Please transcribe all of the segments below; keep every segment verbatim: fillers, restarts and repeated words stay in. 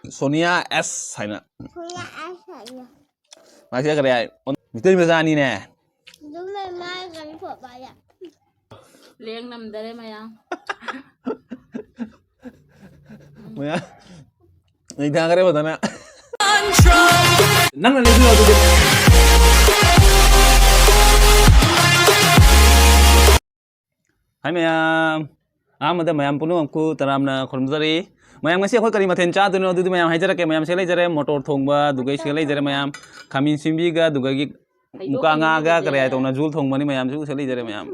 ꯁꯣꯅꯤꯌꯥ ꯑꯦꯁ ꯍꯥꯏꯅ꯫ ꯁꯣꯅꯤꯌꯥ ꯑꯦꯁ ꯍꯥꯏꯅ꯫ ꯃꯥꯁꯦ ꯀꯔꯤ ꯍꯥꯏ? ꯃꯤꯇꯩ ꯃꯆꯥꯅꯤꯅꯦ꯫ ꯑꯗꯨꯝ ꯂꯩ, ꯃꯥ ꯀꯔꯤ ꯊꯣꯛꯄ ꯍꯥꯏꯌꯦ? ꯂꯦꯡ ꯅꯝꯗꯔꯦ ꯃꯌꯥꯝ꯫ ꯃꯌꯥꯝ ꯅꯩꯊꯈ꯭ꯔꯦ ꯐꯖꯅ꯫ ꯅꯪꯅ ꯂꯩꯕꯤꯌꯣ ꯑꯗꯨꯗꯤ꯫ ꯍꯥꯏ ꯃꯌꯥꯝ, ꯑꯍꯥꯟꯕꯗ ꯃꯌꯥꯝ ꯄꯨꯝꯅꯃꯛꯄꯨ ꯇꯔꯥꯝꯅ ꯈꯨꯔꯨꯝꯖꯔꯤ꯫ ꯃꯌꯥꯝ, ꯉꯁꯤ ꯑꯩꯈꯣꯏ ꯀꯔꯤ ꯃꯊꯦꯜ ꯆꯥꯗꯣꯏꯅꯣ? ꯑꯗꯨꯗꯤ ꯃꯌꯥꯝ ꯍꯥꯏꯖꯔꯛꯀꯦ꯫ ꯃꯌꯥꯝ ꯁꯤꯗ ꯂꯩꯖꯔꯦ, ꯃꯣꯇꯣꯔ ꯊꯣꯡꯕ, ꯑꯗꯨꯒ ꯁꯤꯗ ꯂꯩꯖꯔꯦ ꯃꯌꯥꯝ, ꯈꯥꯃꯦꯟ ꯁꯤꯟꯕꯤꯒ, ꯑꯗꯨꯒ ꯃꯨꯀꯥ ꯉꯥꯒ, ꯀꯔꯤ ꯍꯥꯏ ꯇꯧꯅ ꯖꯨꯜ ꯊꯣꯡꯕꯅꯤ ꯃꯌꯥꯝꯁꯨ ꯁꯤꯗ ꯂꯩꯖꯔꯦ ꯃꯌꯥꯝ꯫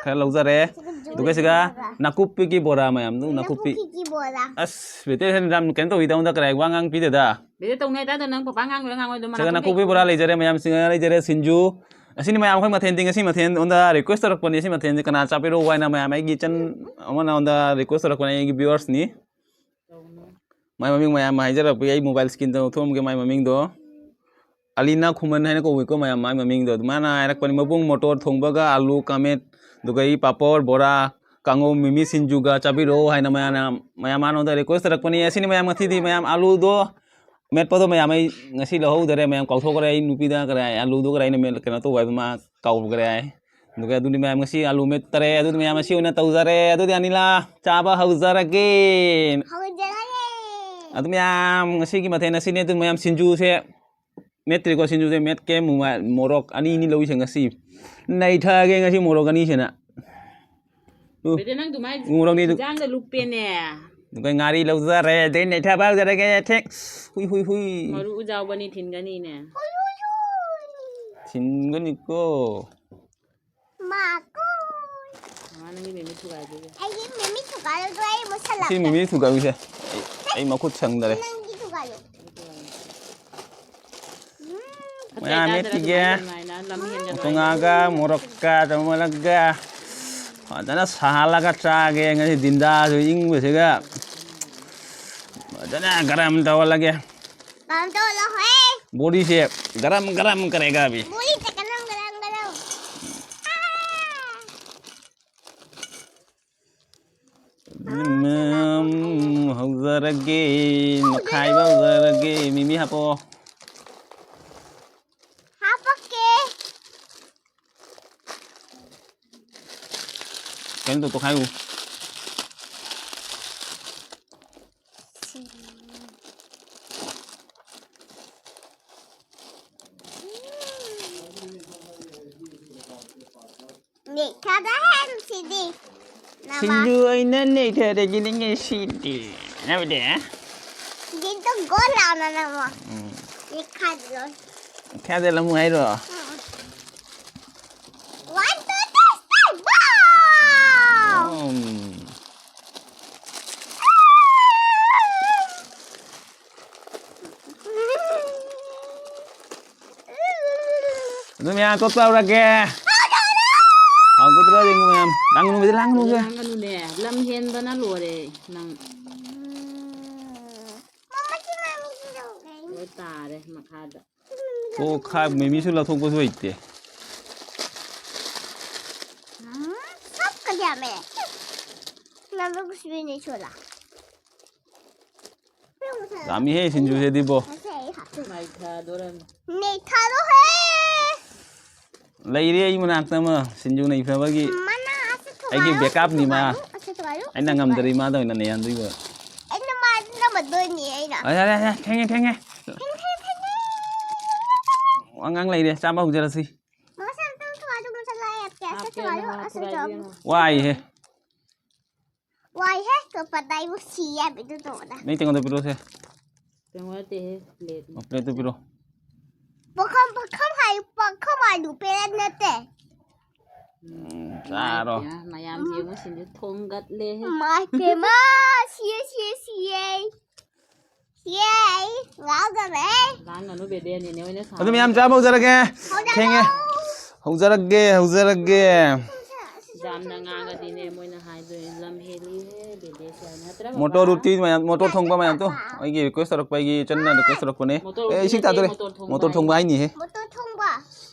ꯈꯔ ꯂꯧꯖꯔꯦ꯫ ꯑꯗꯨꯒ ꯁꯤꯒ ꯅꯥꯀꯨꯞꯄꯤꯒꯤ ꯕꯣꯔꯥ ꯃꯌꯥꯝꯗꯨ, ꯅꯥꯀꯨꯞꯄꯤ꯫ ꯅꯥꯀꯨꯞꯄꯤꯒꯤ ꯕꯣꯔꯥ꯫ ꯑꯁ, ꯕꯦꯇꯦꯜ ꯌꯥꯝ ꯀꯩꯅꯣ ꯇꯧꯋꯤꯗ, ꯑꯩꯉꯣꯟꯗ ꯀꯔꯤ ꯋꯥ ꯉꯥꯡ ꯄꯤꯗꯦꯗ꯫ ꯕꯦꯇꯦꯜ ꯇꯧꯅꯤ ꯍꯥꯏꯇꯥꯗ ꯅꯪ ꯄꯄꯥ ꯉꯥꯡꯕꯗ ꯉꯥꯡꯉꯣꯏꯗꯣ ꯁꯤꯒ ꯃꯅꯥ ꯅꯥꯀꯨꯞꯄꯤ ꯕꯣꯔꯥ ꯂꯩꯖꯔꯦ ꯃꯌꯥꯝ, ꯁꯤꯒ ꯂꯩꯖꯔꯦ ꯁꯤꯡꯖꯨ꯫ ꯑꯁꯤꯅꯤ ꯃꯌꯥꯝ ꯑꯩꯈꯣꯏ ꯃꯊꯦꯜꯗꯤ꯫ ꯉꯁꯤ ꯃꯊꯦꯜ ꯑꯩꯉꯣꯟꯗ request ꯇꯧꯔꯛꯄꯅꯤ, ꯁꯤ ꯃꯊꯦꯜꯁꯦ ꯀꯅꯥ ꯆꯥꯕꯤꯔꯛꯎ ꯍꯥꯏꯅ ꯃꯌꯥꯝ ꯑꯩꯒꯤ ꯏꯆꯟ ꯑꯃꯅ ꯑꯩꯉꯣꯟꯗ request ꯇꯧꯔꯛꯄꯅꯤ, ꯑꯩꯒꯤ viewersꯅꯤ꯫ ꯃꯥꯏ ꯃꯃꯤꯡ ꯃꯌꯥꯝ ꯍꯥꯏꯖꯔꯛꯄꯒꯤ ꯑꯩ mobile screenꯗ ꯂꯧꯊꯣꯛꯑꯝꯒꯦ꯫ ꯃꯥꯏ ꯃꯃꯤꯡꯗꯣ ꯑꯂꯤꯅꯥ ꯈꯨꯃꯟ ꯍꯥꯏꯅ ꯀꯧꯏꯀꯣ ꯃꯌꯥꯝ, ꯃꯥꯏ ꯃꯃꯤꯡꯗꯣ꯫ ꯑꯗꯨꯃꯥꯏꯅ ꯍꯥꯏꯔꯛꯄꯅꯤ, ꯃꯕꯨꯡ ꯃꯣꯇꯣꯔ ꯊꯣꯡꯕꯒ ꯑꯂꯨ ꯀꯥꯃꯦꯠ, ꯑꯗꯨꯒ ꯑꯩ ꯄꯥꯄꯣꯔ, ꯕꯣꯔꯥ, ꯀꯥꯡꯉꯧ, ꯃꯤꯃꯤ ꯁꯤꯡꯖꯨꯒ ꯆꯥꯕꯤꯔꯛꯑꯣ ꯍꯥꯏꯅ ꯃꯌꯥꯝꯅ, ꯃꯌꯥꯝ ꯃꯉꯣꯟꯗ request ꯇꯧꯔꯛꯄꯅꯤ꯫ ꯑꯁꯤꯅꯤ ꯃꯌꯥꯝ ꯉꯁꯤꯗꯤ꯫ ꯃꯌꯥꯝ ꯑꯂꯨꯗꯣ ꯃꯦꯠꯄꯗꯣ ꯃꯌꯥꯝ ꯑꯩ ꯉꯁꯤ ꯂꯧꯍꯧꯗꯔꯦ, ꯃꯌꯥꯝ ꯀꯥꯎꯊꯣꯛꯈ꯭ꯔꯦ꯫ ꯑꯩ ꯅꯨꯄꯤꯗ ꯀꯔꯥꯏ ꯑꯂꯨꯗꯣ ꯀꯔꯥꯏꯅ ꯃꯦꯠ-, ꯀꯩꯅꯣ ꯇꯧꯕ ꯍꯥꯏꯕ ꯃꯥ ꯀꯥꯎꯈ꯭ꯔꯦ ꯍꯥꯏ꯫ ꯑꯗꯨꯒ ꯑꯗꯨꯗꯤ ꯃꯌꯥꯝ ꯉꯁꯤ ꯑꯂꯨ ꯃꯦꯠꯇꯔꯦ꯫ ꯑꯗꯨꯗꯤ ꯃꯌꯥꯝ ꯑꯁꯤ ꯑꯣꯏꯅ ꯇꯧꯖꯔꯦ꯫ ꯑꯗꯨꯗꯤ ꯑꯅꯤꯂꯥ ꯆꯥꯕ ꯍꯧꯖꯔꯒꯦ꯫ ꯍꯧꯖꯔꯒꯦ꯫ ꯑꯗꯨ ꯃꯌꯥꯝ ꯉꯁꯤꯒꯤ ꯃꯊꯦꯜ ꯑꯁꯤꯅꯤ꯫ ꯑꯗꯨ ꯃꯌꯥꯝ ꯁꯤꯡꯖꯨꯁꯦ ꯃꯦꯠꯇ꯭ꯔꯤꯀꯣ, ꯁꯤꯡꯖꯨꯁꯦ ꯃꯦꯠꯀꯦ꯫ ꯃꯨ-, ꯃꯣꯔꯣꯛ ꯑꯅꯤ ꯑꯅꯤ ꯂꯧꯏꯁꯦ ꯉꯁꯤ꯫ ꯅꯩꯊꯒꯦ ꯉꯁꯤ ꯃꯣꯔꯣꯛ ꯑꯅꯤꯁꯤꯅ꯫ ꯎ, ꯕꯦꯇꯦꯜ, ꯅꯪ ꯑꯗꯨꯃꯥꯏꯅ ꯃꯣꯔꯣꯛꯅꯤ ꯑꯗꯨ꯫ ꯏꯟꯖꯥꯡꯗ ꯂꯨꯞꯄꯦꯅꯦ꯫ ꯑꯗꯨꯒ ꯉꯥꯔꯤ ꯂꯧꯖꯔꯦ꯫ ꯑꯗꯩ ꯅꯩꯊꯕ ꯍꯧꯖꯔꯒꯦ꯫ ꯊꯦꯛ꯫ ꯍꯨꯏ, ꯍꯨꯏ, ꯍꯨꯏ꯫ ꯃꯔꯨ ꯎꯖꯥꯎꯕꯅꯤ ꯊꯤꯟꯒꯅꯤꯅꯦ꯫ ꯊꯤꯟꯒꯅꯤꯀꯣ꯫ ꯃꯥꯀꯨ꯫ ꯃꯥ ꯅꯪꯒꯤ ꯃꯤꯃꯤꯠ ꯊꯨꯒꯥꯏꯗꯣꯏꯁꯦ꯫ ꯑꯩꯒꯤ ꯃꯤꯃꯤꯠ ꯊꯨꯒꯥꯏꯔꯣꯏꯗ꯭ꯔꯣ? ꯑꯩ ꯃꯨꯁꯜꯂꯛꯀꯦ꯫ ꯁꯤ ꯃꯤꯃꯤꯠ ꯊꯨꯒꯥꯏꯕꯁꯦ ꯑꯩ, ꯑꯩ ꯃꯈꯨꯠ ꯁꯪꯗꯔꯦ꯫ ꯅꯪꯒꯤ ꯊꯨꯒꯥꯏꯌꯣ꯫ ꯎꯝ꯫ ꯃꯌꯥꯝ ꯃꯦꯠꯈꯤꯒꯦ꯫ ꯃꯇꯣꯉꯥꯒ ꯃꯣꯔꯣꯛꯀ ꯇꯧꯃꯜꯂꯒ ꯐꯖꯅ ꯁꯥꯍꯜꯂꯒ ꯆꯥꯒꯦ꯫ ꯉꯁꯤ ꯗꯤꯟꯗꯥꯁꯨ ꯏꯪꯕꯁꯤꯒ ꯐꯖꯅ ꯒꯔꯝ ꯇꯧꯍꯜꯂꯒꯦ꯫ ꯒꯔꯝ ꯇꯧꯍꯜꯂꯣ ꯍꯦ꯫ ꯕꯣꯗꯤꯁꯦ ꯒꯔꯝ ꯒꯔꯝ ꯀꯔꯦꯒ ꯑꯕꯤ꯫ ꯕꯣꯗꯤꯁꯦ ꯒꯔꯝ ꯒꯔꯝ ꯒꯔꯝ꯫ ꯑꯥ꯫ ꯃꯌꯥꯝ ꯍꯧꯖ- ꯍꯧꯖꯔꯒꯦ, ꯃꯈꯥꯏꯕ ꯍꯧꯖꯔꯒꯦ꯫ ꯃꯤꯃꯤ ꯍꯥꯞꯄꯛꯑꯣ꯫ ꯍꯥꯞꯄꯛꯀꯦ꯫ ꯀꯩꯅꯣ ꯇꯧ, ꯇꯣꯈꯥꯏꯌꯨ꯫ ꯅꯦꯛꯊꯔꯦ ꯁꯤꯗꯤ꯫ ꯅꯃꯥ꯫ ꯁꯤꯡꯖꯨ ꯑꯣꯏꯅ ꯅꯦꯛꯊꯔꯒꯦꯅꯦ ꯉꯁꯤꯗꯤ꯫ ꯅꯕꯗꯤ? ꯁꯤꯗꯤ ꯒꯣꯜ ꯂꯥꯎꯅ ꯅꯃꯥ꯫ ꯎꯝ꯫ ꯅꯦꯛꯈꯥꯏꯔꯣ꯫ ꯈꯥꯏꯗ ꯂꯃꯨ ꯍꯥꯏꯔꯣ? ꯎꯝ꯫ One, two, three, start, go! ꯎꯝ꯫ ꯑꯗꯨ ꯃꯌꯥꯝ ꯇꯣꯠꯄ ꯍꯧꯔꯒꯦ꯫ ꯍꯧꯒꯗ꯭ꯔꯣ ꯌꯦꯡꯉꯨ ꯃꯌꯥꯝ꯫ ꯂꯥꯡꯒꯅꯨ, ꯂꯥꯡꯒꯅꯨ꯫ ꯂꯥꯡꯒꯅꯨꯅꯦ꯫ ꯂꯝ ꯍꯦꯟꯕꯅ ꯂꯣꯏꯔꯦ ꯅꯪ꯫ ꯂꯣꯏ ꯇꯥꯔꯦ ꯃꯈꯥꯗ꯫ ꯑꯣ, ꯈꯥ-, ꯃꯤꯃꯤꯁꯨ ꯂꯧꯊꯣꯛꯄꯁꯨ ꯍꯩꯇꯦ꯫ ꯎꯝ, ꯁꯞ ꯀ ꯌꯥꯝꯃꯦ꯫ ꯅꯪꯗꯣ ꯀꯨꯁꯤꯕꯤꯅꯦ ꯆꯣꯂꯥ꯫ ꯌꯥꯝꯃꯤꯍꯦ ꯁꯤꯡꯖꯨꯁꯦ ꯑꯗꯨꯕꯣ꯫ ꯃꯩ ꯊꯥꯗꯣꯔꯝꯃꯦ꯫ ꯅꯩ ꯊꯥꯔꯣꯍꯦ꯫ ꯂꯩꯔꯦ ꯑꯩ ꯃꯅꯥꯛꯇ ꯑꯃ ꯁꯤꯡꯖꯨ ꯅꯩꯐꯅꯕꯒꯤ꯫ ꯃꯅꯥ ꯑꯁꯤ ꯊꯨꯒꯥꯏꯌꯨ, ꯑꯩꯒꯤ backup ꯅꯤ ꯃꯥ꯫ ꯊꯨꯒꯥꯏꯌꯨ, ꯑꯁꯤ ꯊꯨꯒꯥꯏꯌꯨ, ꯑꯩꯅ ꯑꯁꯤ ꯉꯝꯗ꯭ꯔꯗꯤ ꯊꯨꯒꯥꯏꯌꯨ꯫ ꯃꯥ ꯇꯧꯅ ꯅꯩꯍꯟꯗꯣꯏꯕ꯫ ꯑꯩꯅ ꯃꯥ ꯅꯝꯃꯗꯣꯏꯅꯤ ꯑꯩꯅ꯫ ꯑ, ꯌꯥꯔꯦ, ꯌꯥꯔꯦ, ꯊꯦꯡꯉꯦ, ꯊꯦꯡꯉꯦ꯫ ꯊꯦꯡꯉꯦ, ꯊꯦꯡꯉꯦ, ꯊꯦꯡꯉꯦ꯫ ꯑꯉꯥꯡ ꯂꯩꯔꯦ, ꯆꯥꯕ ꯍꯧꯖꯔꯁꯤ꯫ ꯃꯁꯥ ꯑꯝꯇꯪ ꯊꯨꯒꯥꯏꯗꯣ, ꯃꯁꯥ ꯂꯥꯛꯑꯦ, ꯑꯁꯤ ꯍꯥꯞꯀꯦ, ꯊꯨꯒꯥꯏꯌꯨ, ꯅꯍꯥ ꯑꯁꯤ ꯊꯨꯒꯥꯏꯌꯨ꯫ ꯊꯨꯒꯥꯏꯒꯦ꯫ ꯋꯥꯏꯍꯦ꯫ ꯋꯥꯏꯍꯦ, ꯇꯣꯞꯄꯗ ꯑꯩꯕꯨ ꯁꯤ ꯍꯥꯏꯕꯗꯨ ꯇꯣꯛꯑꯣꯗ꯫ ꯅꯪ ꯇꯦꯡꯀꯣꯠꯇꯣ ꯄꯤꯔꯛꯑꯣꯁꯦ꯫ ꯇꯦꯡꯀꯣꯠ ꯅꯠꯇꯦꯍꯦ, plate ꯅꯤ꯫ ꯑꯣ, plate ꯇꯨ ꯄꯤꯔꯛꯑꯣ꯫ ꯄꯥꯈꯝ, ꯄꯥꯈꯝ ꯍꯥꯏ, ꯄꯥꯈꯝ ꯍꯥꯏꯗꯨ plate ꯅꯠꯇꯦ꯫ ꯎꯝ, ꯆꯥꯔꯣ꯫ ꯏꯃꯥꯏ ꯄꯦꯝꯃ, ꯃꯌꯥꯝ ꯌꯦꯡꯉꯨ, ꯁꯤꯡꯖꯨ ꯊꯣꯡꯒꯠꯂꯦꯍꯦ꯫ ꯏꯃꯥꯏ ꯄꯦꯝꯃ, ꯁꯤꯌꯦ, ꯁꯤꯌꯦ, ꯁꯤꯌꯦ꯫ ꯁꯤꯌꯦ, ꯉꯥꯎꯗꯕ꯫ ꯂꯥꯡꯒꯅꯨ, ꯕꯦꯕꯦ, ꯅꯦꯅꯦ ꯍꯣꯏꯅ ꯁꯥꯎꯔꯅꯤ꯫ ꯑꯗꯨ ꯃꯌꯥꯝ ꯆꯥꯕ ꯍꯧꯖꯔꯒꯦ꯫ ꯍꯧꯖꯔꯣ꯫ ꯊꯦꯡꯉꯦ꯫ ꯍꯧꯖꯔꯒꯦ, ꯍꯧꯖꯔꯒꯦ꯫ ꯌꯥꯝꯅ ꯉꯥꯡꯉꯗꯤꯅꯦ, ꯃꯣꯏꯅ ꯍꯥꯏꯗꯣꯏꯅꯦ, "ꯂꯝ ꯍꯦꯜꯂꯤꯍꯦ, ꯕꯦꯕꯦꯁꯦ" ꯍꯥꯏꯅ, ꯅꯠꯇ꯭ꯔꯥ, ꯃꯣꯇꯣꯔ ꯕꯕꯥ? ꯔꯣꯇꯤ ꯃꯌꯥꯝ, ꯃꯣꯇꯣꯔ ꯊꯣꯡꯕ ꯃꯌꯥꯝꯗꯣ, ꯑꯩꯒꯤ request ꯇꯧꯔꯛꯄ, ꯑꯩꯒꯤ ꯏꯆꯟꯅ request ꯇꯧꯔꯛꯄꯅꯦ꯫ ꯃꯣꯇꯣꯔ ꯑꯦ, ꯔꯣꯇꯤ ꯏꯁꯤꯡ ꯅꯠꯇꯦ, ꯇꯥꯗꯣꯔꯦ꯫ ꯃꯣꯇꯣꯔ ꯊꯣꯡꯕ ꯃꯣꯇꯣꯔ ꯊꯣꯡꯕ ꯍꯥꯏꯅꯤ꯫ ꯍꯥꯏꯅꯤꯍꯦ꯫ ꯃꯣꯇꯣꯔ ꯊꯣꯡꯕ꯫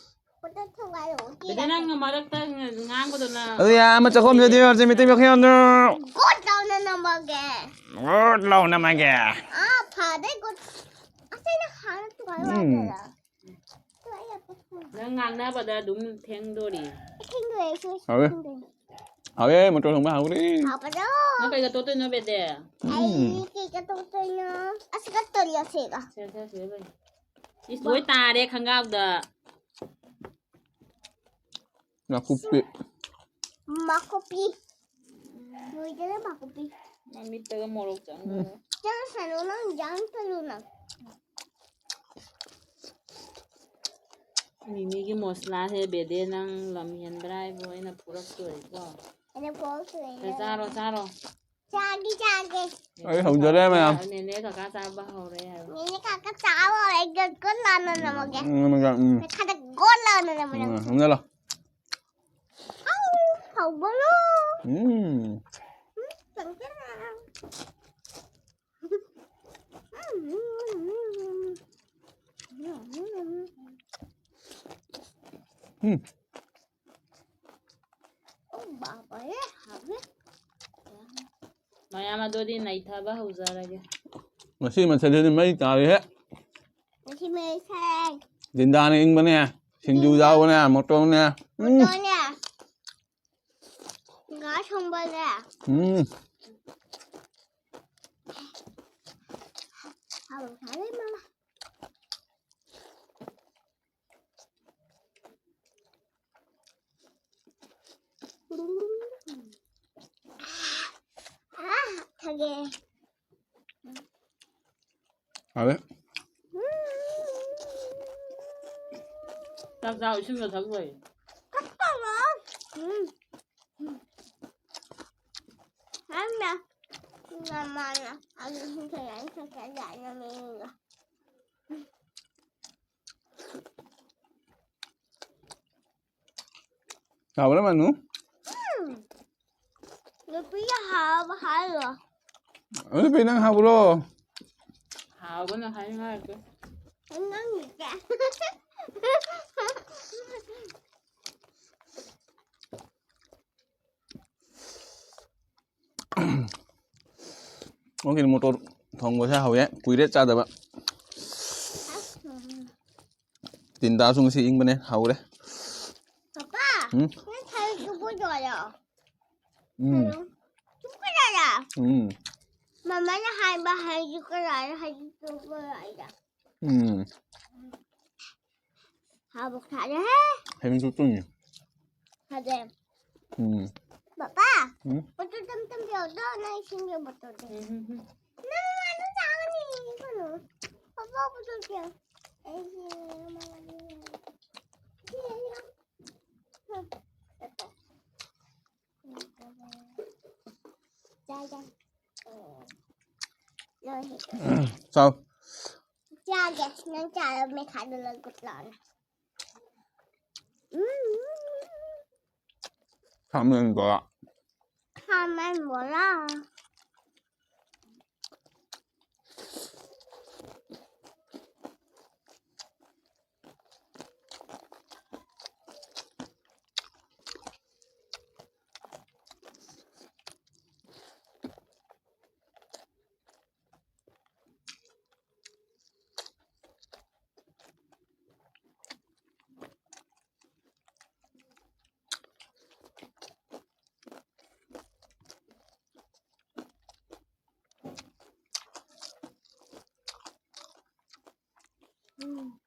ꯃꯣꯇꯣꯔ ꯊꯣꯡꯕ ꯍꯥꯏꯔꯣ? ꯕꯦꯕꯦ, ꯅꯪ ꯃꯔꯛꯇ ꯉꯥꯡꯕꯗꯣ ꯅꯪ ꯑꯗꯨ ꯌꯥ ꯑꯃ ꯆꯥꯛꯈꯨꯝꯁꯦ ꯑꯗꯨ ꯌꯥꯎꯔꯁꯦ, ꯃꯤꯇꯩ ꯃꯈꯩ ꯌꯥꯝꯅ꯫ ꯒꯣꯠ ꯇꯧꯅ ꯅꯃꯒꯦ꯫ ꯒꯨꯠ ꯂꯧꯅ ꯃꯥꯒꯦ꯫ ꯑꯥ, ꯐꯥꯗꯦ, ꯒꯨꯠ꯫ ꯑꯁ, ꯑꯩꯅ ꯍꯥꯟꯅ ꯇꯨꯒꯥꯏ ꯎꯝ꯫ ꯋꯥꯗꯅ꯫ ꯇꯨꯒꯥꯏ ꯌꯥꯄꯣꯠ꯫ ꯅꯪ ꯉꯥꯡꯅꯕꯗ ꯑꯗꯨꯝ ꯊꯦꯡꯗꯣꯔꯤ꯫ ꯊꯦꯡꯗꯣꯛꯑꯦ, ꯑꯩꯁꯨ ꯍꯥꯎꯋꯦ꯫ ꯊꯦꯡꯗꯣꯛꯑꯦ꯫ ꯍꯥꯎꯋꯦ, ꯃꯇꯣꯔ ꯊꯣꯡꯕ ꯍꯥꯎꯔꯦ꯫ ꯍꯥꯎꯕꯗꯣ꯫ ꯅꯪ ꯀꯩꯒ ꯇꯣꯠꯇꯣꯏꯅꯣ, ꯕꯦꯗꯦ? ꯎꯝ꯫ ꯑꯩ ꯀꯩꯒ ꯇꯣꯠꯇꯣꯏꯅꯣ? ꯑꯁꯤꯒ ꯇꯣꯠꯂꯁꯦꯒ꯫ ꯁꯦ, ꯁꯦ, ꯁꯦ, ꯁꯦ꯫ ꯏꯁ, ꯂꯣꯏ ꯇꯥꯔꯦ ꯈꯪꯒꯥꯎꯗ꯫ ꯅꯥꯀꯨꯞꯄꯤ꯫ ꯃꯥꯀꯨꯞꯄꯤ꯫ ꯂꯣꯏꯗꯔꯦ ꯃꯥꯀꯨꯞꯄꯤ꯫ ꯃꯃꯤꯠꯇꯒ ꯃꯣꯔꯣꯛ ꯆꯪꯗꯣꯔꯦ꯫ ꯎꯝ꯫ ꯆꯪꯁꯅꯨ, ꯅꯪ ꯌꯥꯝ ꯆꯠꯂꯨ ꯅꯪ꯫ ꯃꯤꯃꯤꯒꯤ ꯃꯣꯁꯂꯥꯁꯦ ꯕꯦꯗꯦ ꯅꯪ ꯂꯝ ꯍꯦꯟꯕ꯭ꯔꯥ ꯍꯥꯏꯕꯨ ꯑꯩꯅ ꯐꯨꯔꯛꯇꯣꯔꯤꯀꯣ꯫ ꯑꯩꯅ ꯐꯨꯔꯛꯇꯣꯔꯤ ꯁꯦ, ꯅꯪ꯫ ꯆꯥꯔꯣ, ꯆꯥꯔꯣ꯫ ꯆꯥꯒꯦ, ꯆꯥꯒꯦ꯫ ꯑꯩ ꯍꯧꯖꯔꯦ ꯃꯌꯥꯝ꯫ ꯅꯦꯅꯦ ꯀꯀꯥ ꯆꯥꯕ ꯍꯧꯔꯦ ꯍꯥꯏꯕ꯫ ꯅꯦꯅꯦ ꯀꯀꯥ ꯆꯥꯕ ꯍꯧꯔꯦ, ꯑꯩ ꯒꯣꯠ ꯂꯥꯎꯅ ꯅꯝꯃꯒꯦ꯫ ꯎꯝ, ꯅꯝꯃꯒꯦ, ꯎꯝ꯫ ꯃꯈꯥꯗ ꯒꯣꯠ ꯂꯥꯎꯅ ꯅꯝꯃꯒꯦ꯫ ꯎꯝ, ꯅꯝꯖꯜꯂꯣ꯫ ꯑꯧ, ꯍꯧꯕ꯭ꯔꯣ? ꯎꯝ꯫ ꯎꯝ, ꯆꯪꯁꯤꯜꯂꯦ꯫ ꯎꯝ꯫ ꯑꯣ ꯕꯥꯕꯥ ꯔꯦ, ꯍꯥꯎꯋꯦ꯫ ꯃꯌꯥꯝ ꯑꯗꯨꯗꯤ ꯅꯩꯊꯕ ꯍꯧꯖꯔꯒꯦ꯫ ꯉꯁꯤ ꯃꯊꯦꯜꯁꯤꯗꯤ ꯃꯩ ꯇꯥꯔꯦꯍꯦ꯫ ꯉꯁꯤ ꯃꯩ ꯁꯥꯏ꯫ ꯂꯤꯟꯗꯥꯅ ꯏꯪꯕꯅꯦ, ꯁꯤꯡꯖꯨ ꯌꯥꯎꯕꯅꯦ, ꯃꯣꯇꯣꯔꯅꯦ꯫ ꯎꯝ꯫ ꯃꯣꯇꯣꯔꯅꯦ꯫ ꯉꯥ ꯊꯣꯡꯕꯅꯦ꯫ ꯎꯝ꯫ ꯍꯥꯎꯈ꯭ꯔꯦ, ꯃꯃꯥ꯫ ꯊꯒꯦ꯫ ꯍꯥꯎꯋꯦ꯫ ꯆꯥꯛ ꯆꯥꯎ, ꯏꯁꯤꯡꯒ ꯊꯛ ꯂꯣꯏꯔꯦ꯫ ꯊꯛꯇꯕ꯫ ꯎꯝ꯫ ꯍꯥꯏꯃ꯫ ꯃꯃꯥꯅ ꯑꯗꯨ ꯏꯁꯤꯡ ꯈꯔ ꯊꯛꯀꯦ ꯍꯥꯏꯅ ꯃꯤꯒ꯫ ꯍꯥꯎꯕ꯭ꯔꯥ, ꯃꯅꯨ? ꯎꯝ꯫ ꯅꯨꯄꯤ ꯍꯥꯎꯕ ꯍꯥꯏꯔꯣ? ꯅꯨꯄꯤ, ꯅꯪ ꯍꯥꯎꯕ꯭ꯔꯣ? ꯍꯥꯎꯕꯅ ꯍꯥꯏꯅꯤꯡꯉꯥꯏ ꯂꯩꯇꯦ꯫ ꯅꯪꯒꯤꯁꯦ꯫ ꯑꯣꯀꯦ, ꯃꯣꯇꯣꯔ ꯊꯣꯡꯕꯁꯦ ꯍꯧꯔꯦ, ꯀꯨꯏꯔꯦ ꯆꯥꯗꯕ꯫ ꯇꯤꯟ ꯇꯥꯁꯨ ꯉꯁꯤ ꯏꯪꯕꯅꯦ, ꯍꯧꯔꯦ꯫ ꯄꯄꯥ, ꯎꯝ? ꯅꯪ ꯊꯥꯏ ꯆꯨꯞꯄ ꯌꯥꯔꯣ? ꯎꯝ꯫ ꯆꯨꯞꯄ ꯌꯥꯔꯣ? ꯎꯝ꯫ ꯃꯃꯥꯅ ꯍꯥꯏꯕ ꯍꯥꯏ ꯆꯨꯞꯄ ꯌꯥꯔꯣ, ꯍꯥꯏ ꯆꯨꯞꯄ ꯌꯥꯔꯣ꯫ ꯎꯝ꯫ ꯍꯥꯎꯕ ꯈꯥꯔꯦꯍꯦ꯫ ꯍꯌꯦꯡ ꯆꯨꯞꯇꯣꯏꯅꯦ꯫ ꯐꯖꯩ꯫ ꯎꯝ꯫ ꯄꯄꯥ, ꯎꯝ? ꯕꯣꯇꯜ ꯇꯝ ꯇꯝ ꯄꯤꯔꯛꯑꯣꯗꯣ, ꯅꯪ ꯏꯁꯤꯡꯒꯤ ꯕꯣꯇꯜꯗꯣ꯫ ꯎꯝ, ꯎꯝ, ꯎꯝ꯫ ꯅꯪ ꯑꯗꯨ ꯆꯥꯒꯅꯤ, ꯀꯩꯅꯣ꯫ ꯄꯄꯥ, ꯕꯣꯇꯜ ꯄꯤꯔꯛꯑꯣ꯫ ꯑꯩꯒꯤ ꯃꯃꯥꯒꯤ꯫ ꯆꯥꯒꯦ꯫ ꯂꯣꯏꯔꯦ꯫ ꯆꯥꯎ꯫ ꯆꯥꯒꯦ꯫ ꯅꯪ ꯆꯥꯔꯣ, ꯃꯦꯠꯈꯥꯏꯔꯣ, ꯂꯣꯏ ꯈꯨꯠ ꯂꯥꯎꯅ꯫ ꯎꯝ꯫ ꯈꯥꯃꯦꯟ ꯕꯣꯔꯥ꯫ ꯈꯥꯃꯦꯟ ꯕꯣꯔꯥ꯫ ꯎꯝ꯫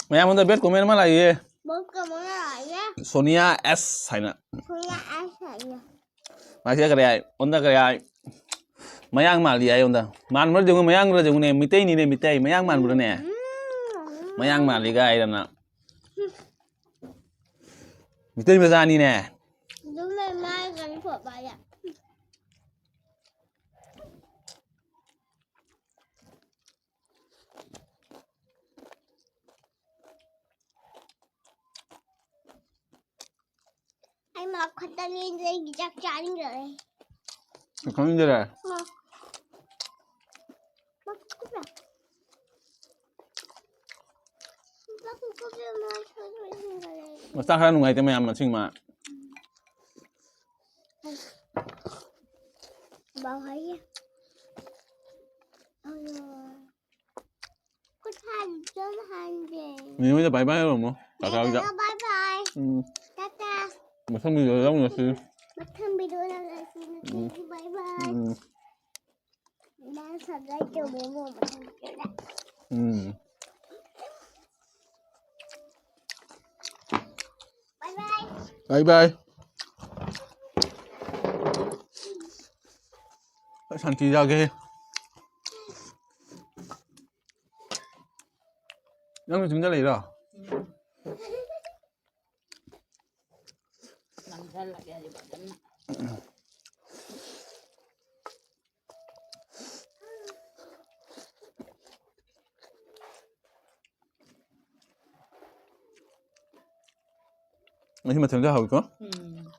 ꯃꯌꯥꯝ ꯑꯃꯗ bad comment ꯑꯃ ꯂꯥꯛꯏꯌꯦ꯫ ꯕꯣꯠ ꯀꯃꯥꯏꯅ ꯂꯥꯛꯏꯌꯦ? ꯁꯣꯅꯤꯌꯥ ꯑꯦꯁ ꯍꯥꯏꯅ꯫ ꯁꯣꯅꯤꯌꯥ ꯑꯦꯁ ꯍꯥꯏꯅ꯫ ꯃꯥꯁꯦ ꯀꯔꯤ ꯍꯥꯏ? ꯑꯣꯟꯗ ꯀꯔꯤ ꯍꯥꯏ? ꯃꯌꯥꯡ ꯃꯥꯜꯂꯤ ꯍꯥꯏ ꯑꯣꯟꯗ꯫ ꯃꯥꯟꯕ꯭ꯔꯥ ꯌꯦꯡꯉꯨ, ꯃꯌꯥꯡꯔ ꯌꯦꯡꯉꯨꯅꯦ, ꯃꯤꯇꯩꯅꯤꯅꯦ, ꯃꯤꯇꯩ꯫ ꯃꯌꯥꯡ ꯃꯥꯟꯕ꯭ꯔꯥꯅꯦ? ꯎꯝ꯫ ꯃꯌꯥꯡ ꯃꯥꯜꯂꯤ ꯀꯥꯏꯗꯅ꯫ ꯃꯤꯇꯩ ꯃꯆꯥꯅꯤꯅꯦ꯫ ꯑꯗꯨꯝ ꯂꯩ, ꯃꯥꯏ ꯀꯔꯤ ꯊꯣꯛꯄ ꯍꯥꯏꯌꯦ? ꯑꯩ ꯃꯣꯔꯣꯛ ꯈꯛꯇꯅꯤ, ꯑꯩꯗꯤ ꯆꯥꯛ ꯆꯥꯅꯤꯡꯗꯔꯦ꯫ ꯈꯪꯗꯔꯦ꯫ ꯃꯣꯔꯣꯛ꯫ ꯃꯣꯔꯣꯛ ꯈꯛꯇ꯫ ꯃꯆꯥ ꯈꯔ ꯅꯨꯡꯉꯥꯏꯇꯦ ꯃꯌꯥꯝ ꯃꯁꯤꯡ ꯃꯥ꯫ ꯕꯥꯎ ꯍꯥꯏꯌꯦ꯫ ꯑꯌꯣ꯫ ꯈꯨꯠ ꯍꯥꯝꯖꯧ ꯍꯥꯟꯖꯦ꯫ ꯅꯦꯅꯦ ꯍꯣꯏꯗ bye bye ꯍꯥꯏꯔꯝꯃꯣ꯫ ꯀꯀꯥ ꯍꯣꯏꯗ꯫ ꯅꯦꯅꯦ ꯍꯣꯏꯗ bye bye꯫ ꯎꯝ꯫ ꯇꯥꯇꯥ꯫ ꯃꯊꯪ video ꯗ ꯂꯧꯅꯁꯤ꯫ ꯃꯊꯪ video ꯗ ꯂꯧꯅꯁꯤ꯫ ꯎꯝ꯫ Bye bye꯫ ꯎꯝ꯫ ꯅꯪ subscribe ꯇꯧꯕꯤꯔꯝꯃꯣ ꯃꯊꯪ video ꯗ꯫ ꯎꯝ꯫ Bye bye꯫ Bye bye꯫ ꯑꯩ ꯁꯥꯟꯇꯤ ꯆꯥꯒꯦ꯫ ꯅꯪꯁꯨ ꯌꯨꯝꯗ ꯂꯩꯔꯣ? ꯅꯝꯁꯤꯜꯂꯒꯦ ꯍꯧꯖꯤꯛ ꯐꯖꯅ꯫ ꯉꯁꯤ ꯃꯊꯦꯜꯗꯤ ꯍꯥꯎꯏꯀꯣ? ꯎꯝ꯫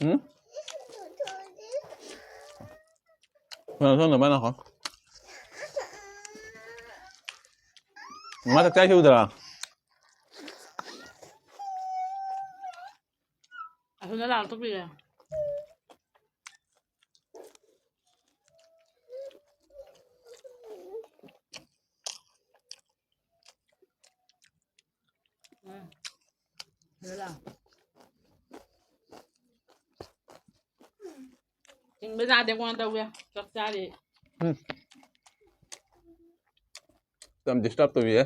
ꯎꯝ? ꯀꯅꯥ ꯁꯣꯝꯗ ꯃꯥꯏ ꯂꯥꯛꯈꯣ꯫ ꯃꯃꯥ ꯆꯥꯛ ꯆꯥꯏ ꯁꯤꯕꯨꯗꯔꯥ? ꯑꯁꯣꯝꯗ ꯂꯥꯛꯇꯣꯛꯄꯤꯔꯦ꯫ ꯎꯝ꯫ ꯁꯤꯗ ꯂꯥꯛꯑꯣ꯫ ꯆꯤꯡꯕ ꯌꯥꯗꯦ, ꯀꯣꯟꯅ ꯇꯧꯒꯦ꯫ ꯆꯥꯛ ꯆꯥꯔꯤ꯫ ꯎꯝ꯫ ꯌꯥꯝ disturb ꯇꯧꯕꯤꯌꯦ꯫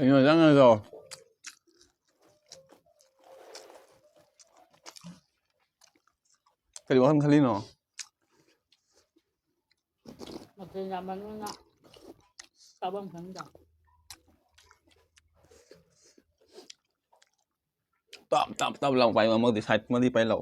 ꯀꯩꯅꯣ ꯆꯪꯉꯗꯣ? ꯀꯔꯤ ꯋꯥꯈꯜ ꯈꯜꯂꯤꯅꯣ? ꯃꯊꯦꯜ ꯌꯥꯝꯃꯟꯗꯅ ꯆꯥꯐꯝ ꯈꯪꯗꯦ꯫ ꯇꯞ ꯇꯞ ꯇꯞ ꯂꯥꯎ ꯄꯥꯏꯌꯣ, ꯑꯃꯗꯤ side ꯑꯃꯗꯤ ꯄꯥꯏ ꯂꯥꯎ꯫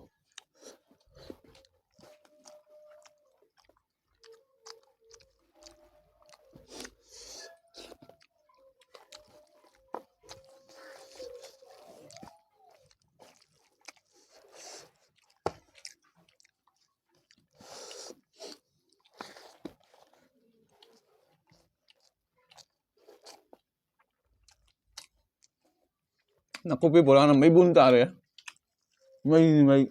ꯅꯥꯀꯨꯞꯄꯤ ꯕꯣꯔꯥꯅ ꯃꯩꯕꯨꯟ ꯇꯥꯔꯦ꯫ ꯃꯩꯅꯤ ꯃꯩ꯫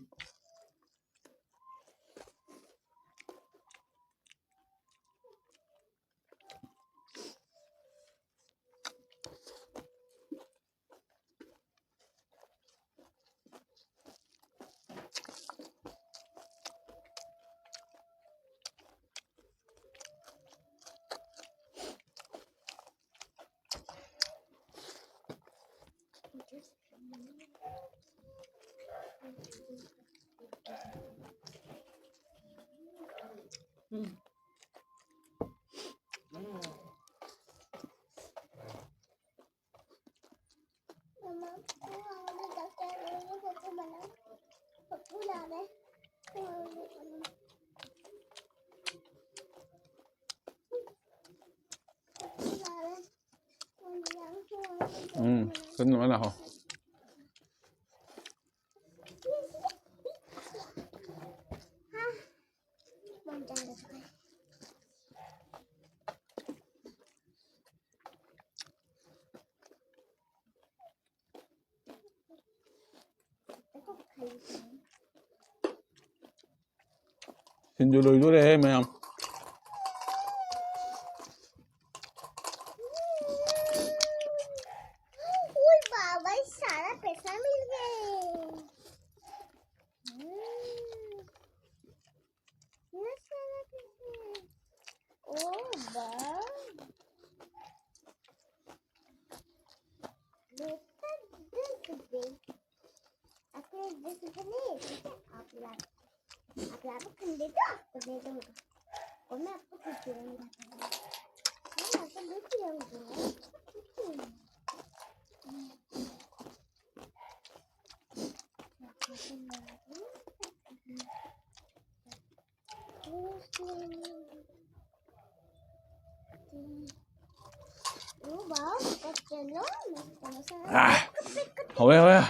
ꯎꯝ, ꯀꯩꯅꯣ ꯂꯥꯛꯑꯣ꯫ ꯁꯤꯡꯖꯨ ꯂꯣꯏꯗꯣꯔꯦꯍꯦ ꯃꯌꯥꯝ꯫ ꯎꯏ बाबा, सारा पैसा मिल गए। हम्म, ये सारा पैसा। ओ वाह। देखा, देख दे। अपने देख बने, ठीक है? आप ला, आप ला को खंडे दो, तो दे दूंगा। और मैं आपको कुछ दूंगा। मैं आपको कुछ दूंगा। ꯍꯧꯔꯦ, ꯍꯧꯔꯦ꯫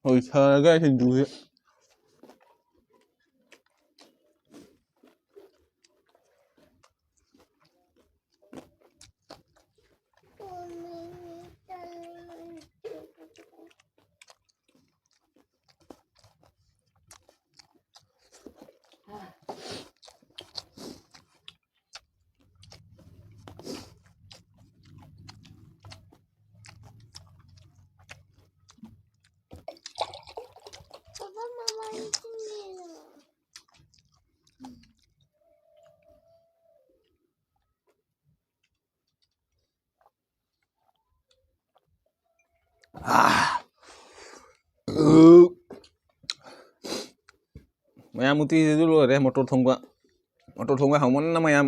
ꯍꯧꯖꯤꯛ ꯁꯥꯔꯒ ꯁꯤꯡꯖꯨꯁꯦ꯫ ꯃꯌꯥꯝ ꯎꯇꯤꯁꯤꯁꯨ ꯂꯣꯏꯔꯦ꯫ ꯃꯣꯇꯣꯔ ꯊꯣꯡꯕ, ꯃꯣꯇꯣꯔ ꯊꯣꯡꯕ ꯍꯥꯎꯃꯟꯅ ꯃꯌꯥꯝ,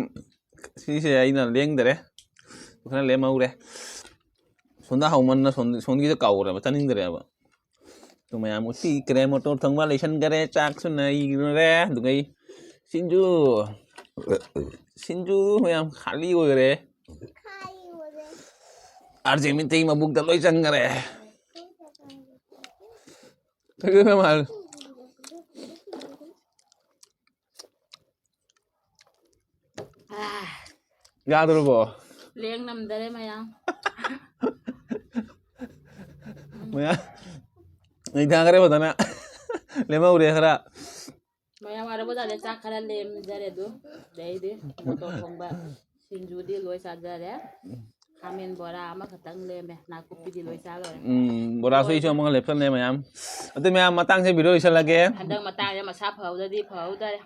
ꯁꯤꯁꯦ ꯑꯩꯅ ꯂꯦꯡꯗꯔꯦ, ꯈꯔ ꯂꯦꯝꯍꯧꯔꯦ꯫ ꯁꯣꯝꯗ ꯍꯥꯎꯃꯟꯅ ꯁꯣꯝ-, ꯁꯣꯝꯒꯤꯗ ꯀꯥꯎꯈ꯭ꯔꯦꯕ, ꯆꯥꯅꯤꯡꯗ꯭ꯔꯦꯕ꯫ ꯑꯗꯨ ꯃꯌꯥꯝ ꯎꯇꯤ ꯀꯔꯦ, ꯃꯣꯇꯣꯔ ꯊꯣꯡꯕ ꯂꯩꯁꯟꯈꯔꯦ, ꯆꯥꯛꯁꯨ ꯅꯩꯈ꯭ꯔꯦ꯫ ꯑꯗꯨꯒꯩ ꯁꯤꯡꯖꯨ, ꯁꯤꯡꯖꯨ ꯃꯌꯥꯝ ꯈꯥꯂꯤ ꯑꯣꯏꯈ꯭ꯔꯦ꯫ ꯑꯥꯔ ꯖꯦ ꯃꯤꯇꯩ ꯃꯕꯨꯛꯇ ꯂꯣꯏ ꯆꯪꯈꯔꯦ꯫ ꯊꯣꯏꯕꯤ ꯃꯃꯥ꯫ ꯌꯥꯗ꯭ꯔꯕꯣ? ꯂꯦꯡ ꯉꯝꯗꯔꯦ ꯃꯌꯥꯝ꯫ ꯃꯌꯥꯝ ꯅꯩꯊꯈ꯭ꯔꯦ ꯐꯖꯅ꯫ ꯂꯦꯝꯍꯧꯔꯦ ꯈꯔ꯫ ꯃꯌꯥꯝ ꯋꯥꯔꯕꯖꯥꯠꯅꯦ, ꯆꯥꯛ ꯈꯔ ꯂꯦꯝꯖꯔꯦ ꯑꯗꯨ꯫ ꯑꯗꯩꯗꯤ ꯃꯣꯇꯣꯔ ꯊꯣꯡꯕ, ꯁꯤꯡꯖꯨꯗꯤ ꯂꯣꯏ ꯆꯥꯖꯔꯦ꯫ ꯈꯥꯃꯦꯟ ꯕꯣꯔꯥ ꯑꯃꯈꯛꯇꯪ ꯂꯦꯝꯃꯦ, ꯅꯥꯀꯨꯞꯄꯤꯗꯤ ꯂꯣꯏ ꯆꯥ ꯂꯣꯏꯔꯦ꯫ ꯎꯝ, ꯕꯣꯔꯥꯁꯨ ꯑꯩꯁꯨ ꯑꯃꯒ ꯂꯦꯞꯁꯜꯂꯦ ꯃꯌꯥꯝ꯫ ꯑꯗꯨ ꯃꯌꯥꯝ, ꯃꯇꯥꯡꯁꯦ ꯚꯤꯗꯤꯑꯣ ꯂꯣꯏꯁꯜꯂꯒꯦ꯫ ꯍꯟꯗꯛ ꯃꯇꯥꯡꯁꯦ ꯃꯁꯥ ꯐꯍꯧꯗ꯭ꯔꯗꯤ ꯐꯍꯧꯗꯔꯦ꯫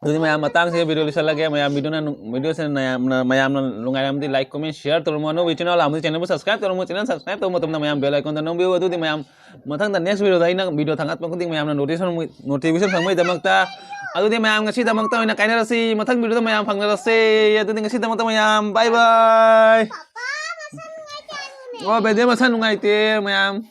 ꯑꯗꯨꯗꯤ ꯃꯌꯥꯝ ꯃꯇꯥꯡꯁꯤꯗ video ꯂꯣꯏꯁꯤꯜꯂꯒꯦ꯫ ꯃꯌꯥꯝ videoꯅ ꯅꯨꯡ- videoꯁꯤꯅ ꯃꯌꯥꯝꯅ ꯃꯌꯥꯝꯅ ꯅꯨꯡꯉꯥꯏꯔꯝꯗꯤ like, comment, share ꯇꯧꯔꯝꯃꯣ꯫ ꯑꯅꯧꯕ channel ꯂꯥꯛꯑꯝꯃꯗꯤ channelꯕꯨ subscribe ꯇꯧꯔꯝꯃꯣ꯫ Channel subscribe ꯇꯧꯕ ꯃꯇꯝꯗ ꯃꯌꯥꯝ bell iconꯗ ꯅꯝꯕꯤꯌꯨ꯫ ꯑꯗꯨꯗꯤ ꯃꯌꯥꯝ ꯃꯊꯪꯗ next videoꯗ ꯑꯩꯅ video ꯊꯥꯡꯒꯠꯄ ꯈꯨꯗꯤꯡ ꯃꯌꯥꯝꯅ notification notification ꯐꯪꯕꯒꯤꯗꯃꯛꯇ꯫ ꯑꯗꯨꯗꯤ ꯃꯌꯥꯝ ꯉꯁꯤꯗꯃꯛꯇ ꯑꯣꯏꯅ ꯀꯥꯏꯅꯔꯁꯤ꯫ ꯃꯊꯪ videoꯗ ꯃꯌꯥꯝ ꯐꯪꯅꯔꯁꯤ꯫ ꯑꯗꯨꯗꯤ ꯉꯁꯤꯗꯃꯛꯇ ꯃꯌꯥꯝ bye bye꯫ ꯑꯣ, ꯕꯦꯗꯦ ꯃꯁꯥ ꯅꯨꯡꯉꯥꯏꯇꯦ ꯃꯌꯥꯝ꯫